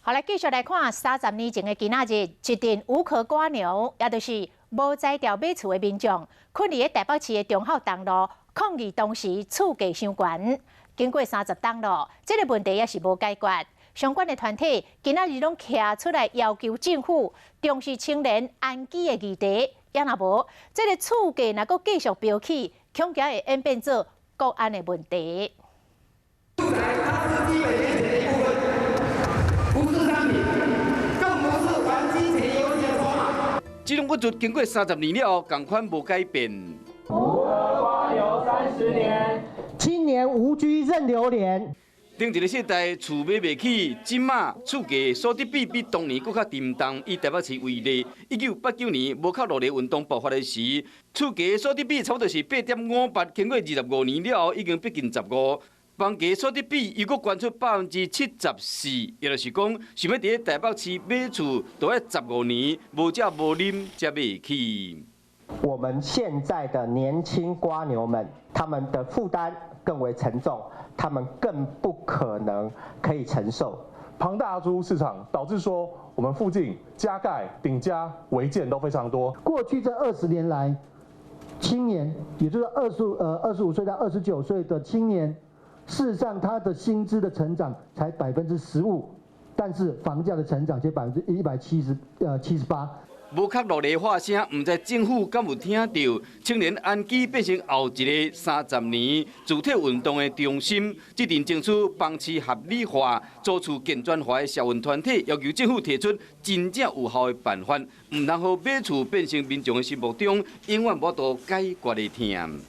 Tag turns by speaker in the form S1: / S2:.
S1: 好來，繼續來看30年前的今仔日，一陣無殼蝸牛，也就是無才調買厝的民眾，睏佇咧台北市的忠孝東路抗議當時厝價傷懸。經過30冬咯，這個問題也是無解決。相關的團體今仔日攏徛出來要求政府重視青年安居的議題，也若無，這個厝價若閣繼續飆起，恐驚會演變做國安的問題。
S2: 住宅它是基本金錢的一部分，不是商品，更不是玩金錢遊戲的籌碼。
S3: 這種問題經過30年了，仝款無改變。
S4: 無殼蝸牛30年，
S5: 青年無居任流連。
S3: 頂一個世代厝買袂起，這馬厝價所得比比當年閣較沉重。以台北市為例，1989年無殼蝸牛運動爆發的時，厝價所得比差不多是8.58，經過25年了後，已經逼近15。房價所得比又閣懸出74%，也就是講，想欲佇咧台北市買厝，都愛十五年無食無啉才買會起。
S5: 我們現在的年輕蝸牛們，他們的負擔更為沉重，他們更不可能可以承受。
S6: 龐大的租屋市場導致說，我們附近加蓋、頂加、違建都非常多。
S7: 過去這20年來，青年，也就是25歲到29歲的青年，事實上他的薪資的成長才15%，但是房價的成長卻17078。
S3: 無殼蝸牛發聲，毋知政府敢有聽著？青年安居變成後一個30年主體運動的中心。這陣爭取房市合理化、租厝健全化的社運團體，要求政府提出真正有效的辦法，毋通予買厝變成民眾的心目中永遠無法度解決的痛。